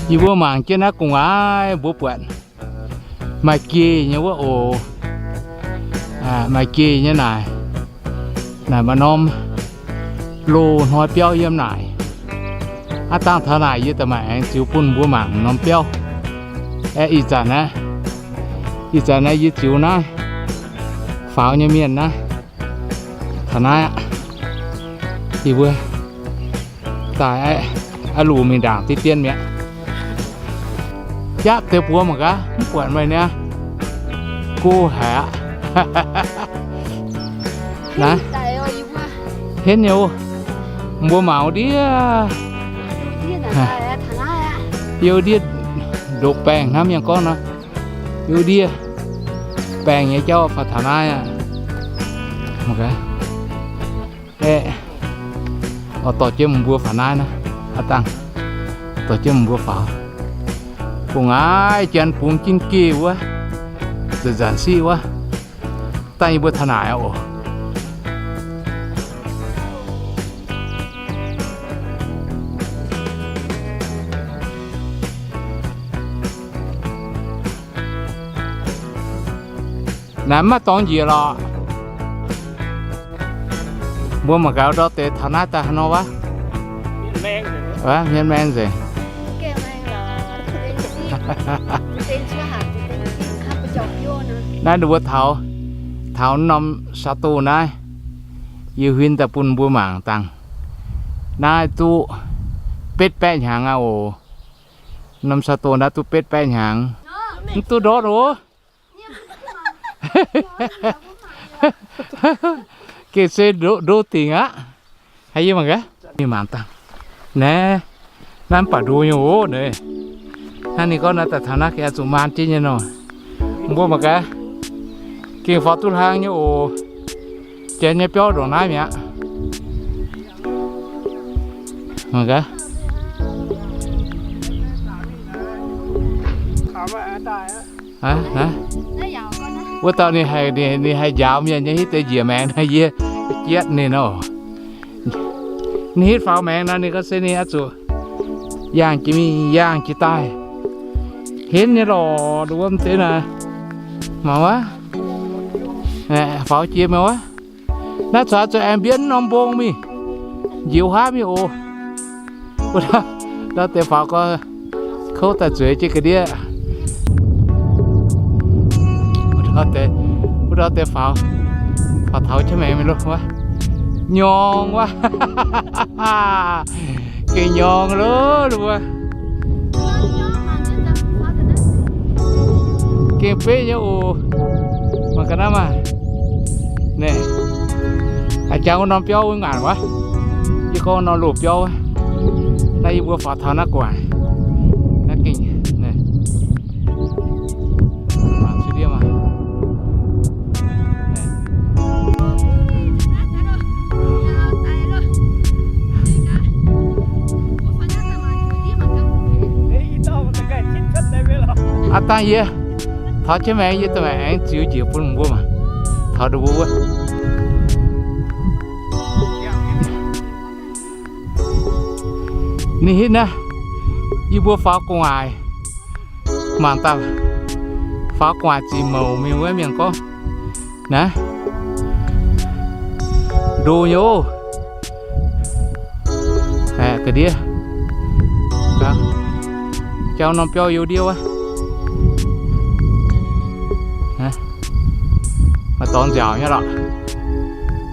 Yie mbuo mangc jienv naaiv gu'nguaaic mbuo buatc maaih geh nyei wuov oc. Maaih geh nyei naaic. Naaic maaih norm loz-hnoi biauv yiem naaic. Aav dangh taux naaic yie daaih maaih aengx ziux bun mbuo mangc norm biauv. Aeqv, ih zanc naaiv, ih zanc naaiv yie ziux naaiv faaux nyei mienh naaiv. Taux naaiv aqv. Yie mbuo daaih aqv, luc mingh ndaangc diqv dien mi'aqv. Jaqv deix buoz mangc gaax, mv buatc meih niaa. Go haic aqv. Naaiv, henv nyei oc. Mbuo mangc wuov ndiev. Yie wuov ndiev ndopv baengh hnangv mienh gorngv nor. Yie wuov ndiev baengh nyei jauv faaux taux naaiv aqv. Aeqv, oix dorh jienv mbuo faaux naaiv naaiv. Aav dangh dorh jienv mbuo faaux. Gu'nguaaic janx bungx jienv geh wuov, nzanc-nzanc siqv wuov. Dangh yie mbuo taux naaic oc. Naaiv maiv dorngx njiec lorqc. Mbuo mangc gaax ndau deix taux naaiv daaih haaix nor wuov. Hmien maeng nzengc. Naaiv ninh mbuo taux, taux norm Sato naaiv, yie huin daaih bun mbuo mangc dangh. Naaiv duqv betv baeqv hnyangx aqv oc. Norm Sato naaiv duqv betv baeqv hnyangx. Mv duqv ndortv oc. Gengh se ndo dingc aqv. Haiz yie mangc gaax, mingh mangc dangh. Naaiv, naaiv mv baac ndo nyei oc naaiv. Hnangv ninh gorngv naaiv daaih taux naaiv gengh oix zuqc maan jienv nyei nor. Mbuo mangc gaax, gengh faaux duqv hlang nyei oc. Janx nyei biauv ndongc naaiv mi'aqv. Mangc gaax. Wuov dauh ninh haih, ninh haih njaaux mienh nyei hitv deix njiec maengx nor, yie jietv ninh oc. Ninh hitv faaux maengx nor, ninh gorngv se ninh oix zuqc yaangh jiex mingh yaangh jiex daaih. Henv nyei lorqc, wuom deix naaic. Mangc wuov. Faaux jiex mi'aqv wuov. Naaiv corc zuqc aengx mbienv norm mbong mingh, njiec huaav mingh oc. Ndau deix faaux gorx kouv daaih zueiz jienv ga'ndiev. Wuov ndau deix faaux, faaux taux jienv maengx mingh loh wuov. Nyorng wuov. Gengh nyorng loh wuov. Gengh beiv nyei oc. Mangc ga'naaiv maah. Naaiv, a'jangx wuov norm biauv wuov ngaanc wuov. Yie gorngv norm loz-biauv wuov. Naaiv yie mbuo faaux taux naaiv gu'nguaaic. Naaiv gengh, naaiv. Aav dangh yie taux jienv maengx yie daaih aengx ziux njiec bun mbuo mangc. Taux ndon wuov. Ninh hitv naaiv, yie mbuo faaux gu'nguaaic. Mangc daaih faaux gu'nguaaic ziqc mouc mingh wuov mienh gorngv. Naaiv, ndo nyei oc. Ga'ndiev, jauv norm biauv you ndiev wuov. Maaih dorngx nziaauc nyei lorqc.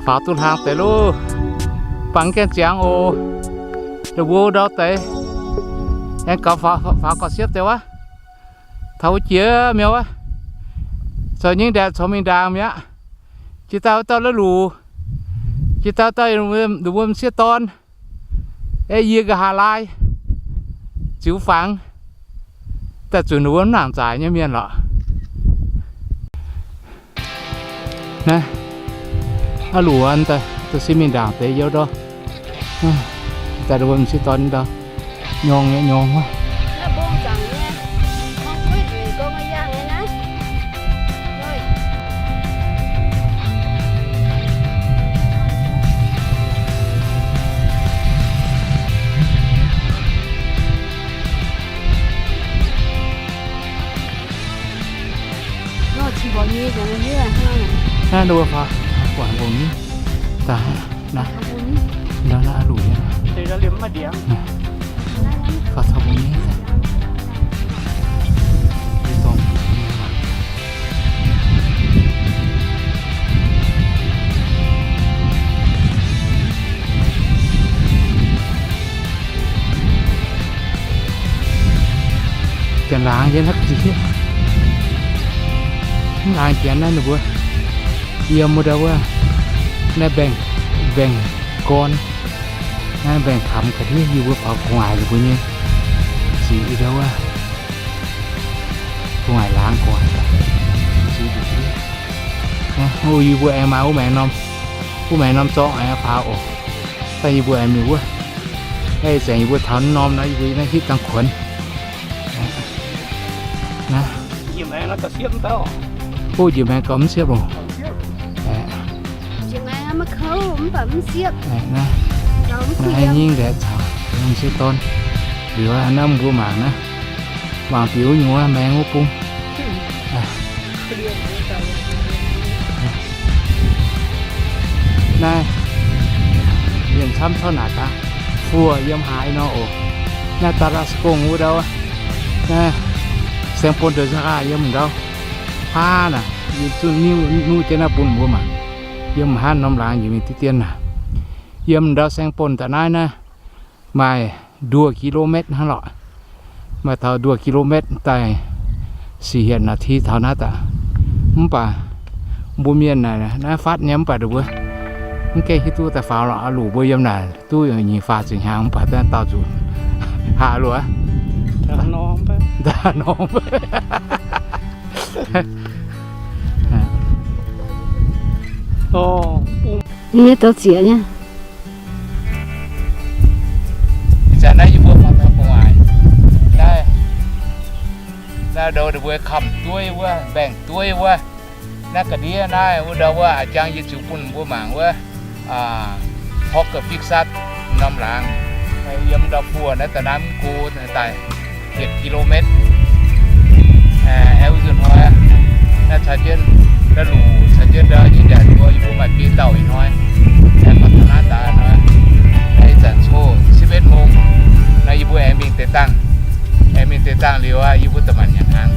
Faaux duqv hlang deix loh. Bangc gaengh ziangx oc. Ndon wuov ndau deix aengx gaux faaux, faaux gauh siepv deix wuov. Taux wuov jiex mi'aqv wuov. Corc nyingv ndaeqc corc mingh ndaangc mi'aqv. Jiex daaih wuov dauh la'luc. Jiex daaih dauh ndon wuov m'sieqv dorn. Aeqv, yie nqa'haav laai ziux fangx daaih zuqc ndon wuov mv nangc zaaic nyei mienh lorqc. Naaiv, aav luc daaih, daaih se mingh ndaangc deix you ndau. Daaih ndon wuov m'sieqv dorn ndau. Nyorng nyei, nyorng wuov. Naaiv nduov faaux, faaux guangc mbong ni. Daaih naaiv, ndau naaiv luc nyei. Faaux caux mbong ni. Janx-laangz yiem naaiv ziex, mv laangz janx naaiv ninh mbuo yiem wuov ndau wuov, naaiv mbaengx, mbaengx gorn, naaiv mbaengx kamx ga'ndiev, yie mbuo faaux gu'nguaaic ninh mbuo nyei, ziqc ndau wuov, gu'nguaaic laangz gu'nguaaic, ziqc ndiev. Yie mbuo aengx maaih wuov maengx norm, wuov maengx norm zorng aengx faaux oc. Daaih yie mbuo aengx mingh wuov. Ih zanc yie mbuo taux norm nor, yie mbuo naaiv hitv dangh kuonx. Naaiv, o, njiec maengx gauh mv siepv loh. Naaiv, naaiv nyingv ndaeqc caux mv siepv dorn. Liuz naaiv mbuo mangc naaiv, mangc bieqc wuov nyungc wuov maengx wuov bung. Naaiv, mienh camv corc naaic daaih, fuoh yiem haaix nor oc. Naaiv Tarascon wuov ndau, naaiv Saint Paul de Jura yiem ndau. Hnangv naaic, yie zunh niuv nuqv jienv naaiv bun mbuo mangc. Yiem hnangv norm laangz njiec mingh diqv dien naaic, yiem ndau Saint Paul daaih naaiv naaiv, maaih nduoh kilometer hnangv lorqc. Maaih taux nduoh kilometer daaih sic hietc นาที taux naaiv daaih. Mv baac mbuo mienh naaic, naaiv fatv nyei, mv baac ndongc mbuo mv gaengh hiuv duqv daaih faaux lorqc. Luc mbuo yiem naaic duqv nyic faah ziepc hnyangx, mv baac daaih daauh nzunc haaix luoqc, daaih norm. Nyei douz zieqc nyei. Ih zanc naaiv yie mbuo faaux taux gu'nguaaic. Naaiv, naaiv ndau ninh mbuo kamv dueiv wuov, mbaengx dueiv wuov. Naaiv ga'ndiev naaiv wuov ndau wuov, a'jang yie ziouc bun mbuo mangc wuov, Hogger Big Sat norm laangz. Yiem ndau buo naaiv daaih naaiv mv go daaih yietc kilometer. Aengx wuov nzunc hnoi, naaiv caux jienv, naaiv luc caux jienv ndau ih ndaangc mbuo, yie mbuo maaih biei dauh ih hnoi, aengx baac taux naaiv daaih hnoi, naaiv ih zanc coqv สิบเอ็ดโมง naaiv, yie mbuo aengx mingh deix dangh. Aengx mingh deix dangh liuz aqv, yie mbuo da'maanc nyanc hnaangx.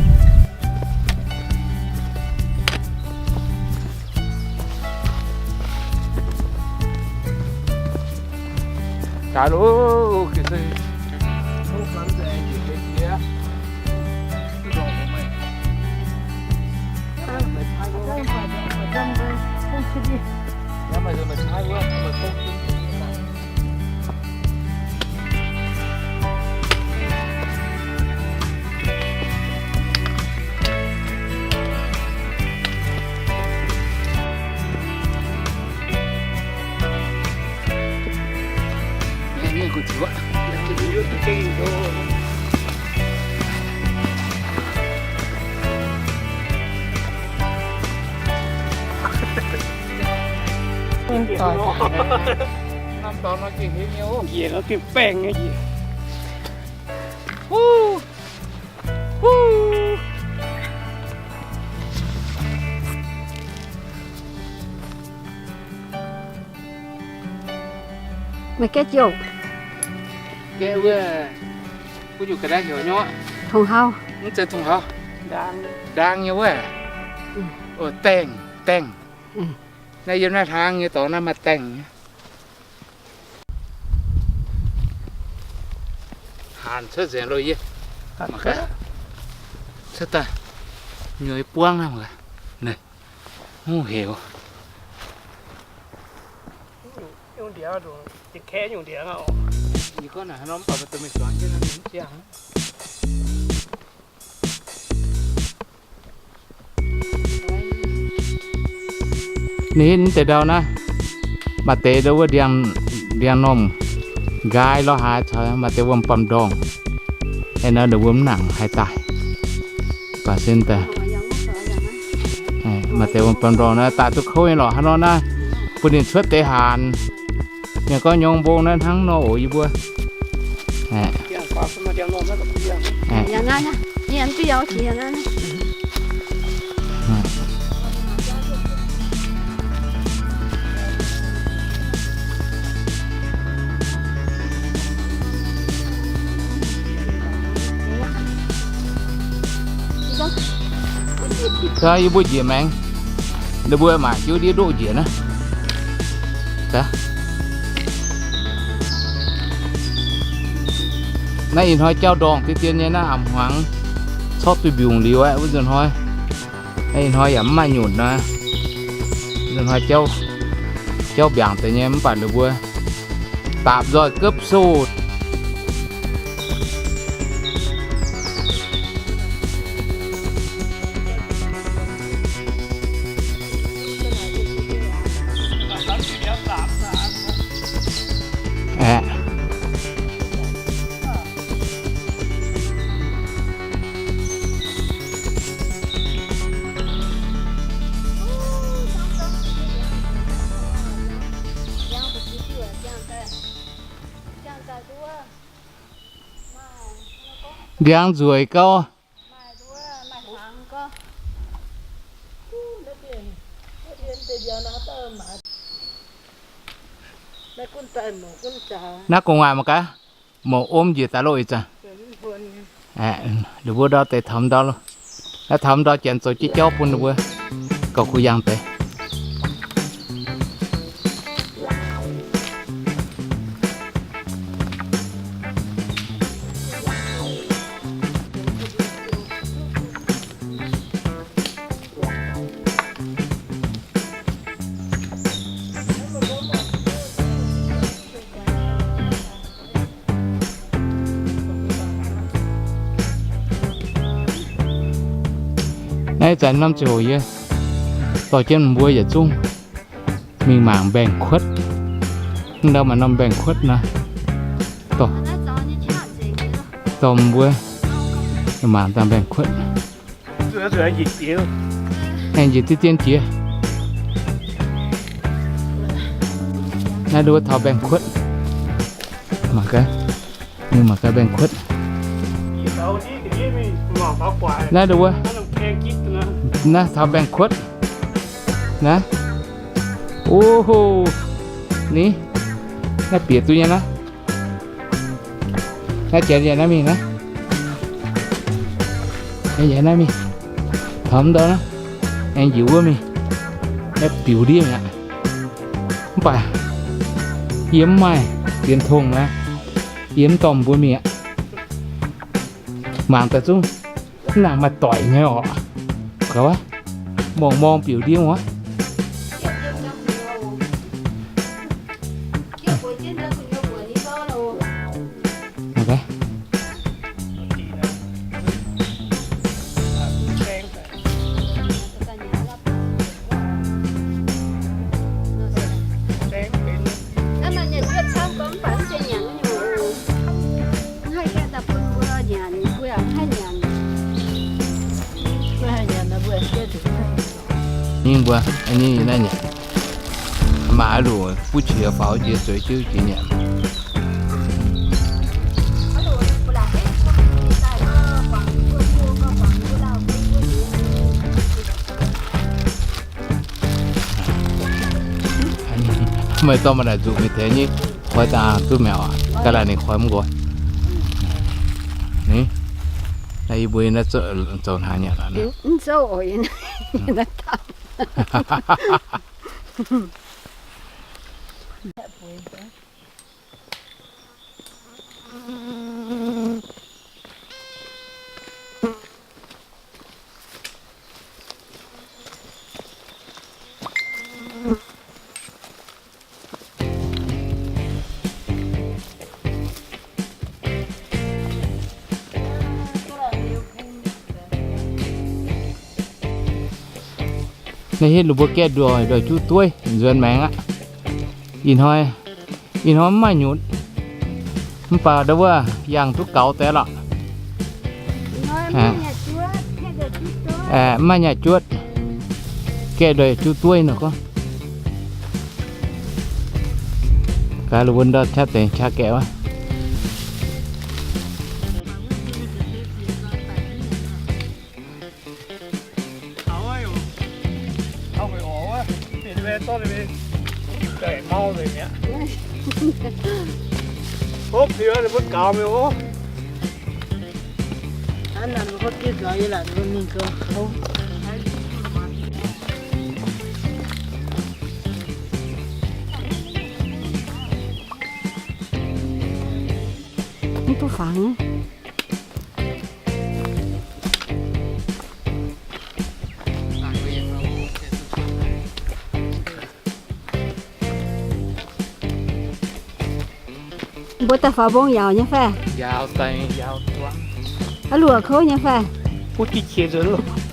Norm dorngx nor gengh hemx nyei oc. Njiec nor gengh baengh nyei njiec. Meih gaeqv jouh. Gaeqv wuov, wuov nyungc ga'naaiv heuc nyei. Tongh hauv. Mv zeiz tongh hauv. Ndaang nyei wuov. Daengh, daengh. Naaiv yiem naaiv hlaang nyei dorngx naaiv maaih daengh nyei. Haanc cuotv nzengc loh yie. Cuotv daaih nyuoz buangv naaiv mangc gaax. Naaiv, heuc. Ninh deix ndau naaiv, maaih deix ndau wuov ndiangx, ndiangx-normh nqaai lorz haaix caux maaih deix wuom-baamh ndorngh. Aeqv, naaiv ndau wuov mv nangc haih daaih. Baac se daaih, maaih deix wuom-baamh ndorngh naaiv daaih duqv kouv nyei lorqc. Hnangv nor naaiv, bun ninh cuotv deix haanc. Mienh gorngv nyongc mbong naaiv hnangv nor oc, yie mbuo. Yie mbuo njiec maengx, ninh mbuo maac jiuv ndiev ndoqv njiec naaiv. Naaiv ih hnoi jauv ndorngh deix dien nyei naaiv, a'hmuangx corc duqv mbiungc liuz aqv wuov nzunc hnoi. Naaiv ih hnoi yaac mv maaih nyunc nor. Nzunc hnoi jauv mbiaangc deix nyei mv baac ninh mbuo daapc nzoih gopv sou. Aeqv, ndiangx nzueic gauh. Naaiv gu'nguaaic mangc gaax, mouc om njiec daaih loh ih zanc. Ninh mbuo ndau deix taux ndau loh. Naaiv taux ndau janx zoux jienv jauv bun ninh mbuo gauh kuh yangh deix. Naaiv zanc norm ziangh hoc yie dorh jienv mbuo yietc zungv mingh mangc mbaengx-kuotv. Ndau maaih norm mbaengx-kuotv nor, dorh mbuo mangc daaih mbaengx-kuotv. Aengx njiec deix dien jiex. Naaiv nduov taux mbaengx-kuotv. Mangc gaax, mingh mangc gaax mbaengx-kuotv. Naaiv nduov, naaiv taux mbaengx-kuotv. Naaiv, o ho, ni, naaiv bieqc duqv nyei naaiv. Naaiv janx yaac naaiv mingh naaiv. Yaac naaiv mingh. Taux ndau naaiv, aengx njiec wuov mingh. Naaiv biux ndiev mi'aqv. Mv baac yie mv maaih dienx tongh naaiv, yie mv dorh mbuo mingh aqv. Mangc daaih zungv mv nangc maaih doic nyei orqc. Gaax wuov, morngh-morngh biux ndiev wuov. Nyei mbuo, nyei naaiv nyanc. Maaih luc buv qiex faaux jiex zueiz jienv jiex nyanc. Meih dorh maaih naaic nzuqc mingh tengx nyei, koi dangh duqv mi'aqv aqv. Ga'laaic ninh koi mv nqoi. Ni, naaiv yie mbuo naaiv zoux hnaangx nyanc aqv. Naaiv hitv ninh mbuo gaeqv ndoih, ndoih juv dueiv nzuonx maengx aqv. Ih hnoi, ih hnoi mv maaih nyutc, mv baac ndau wuov yangh duqv gaux deix lorqc. Mv maaih nyaah juotv, gaeqv ndoih juv dueiv nor gorngv. Gaax, ninh mbuo ndau qaqv deix qaqv gaeqv wuov. Duqv fangx. Mbuo daaih faaux mbong yaauc nyei fai? Aav luoqc kouv nyei fai? Butv diqv qiex nzuonx loh.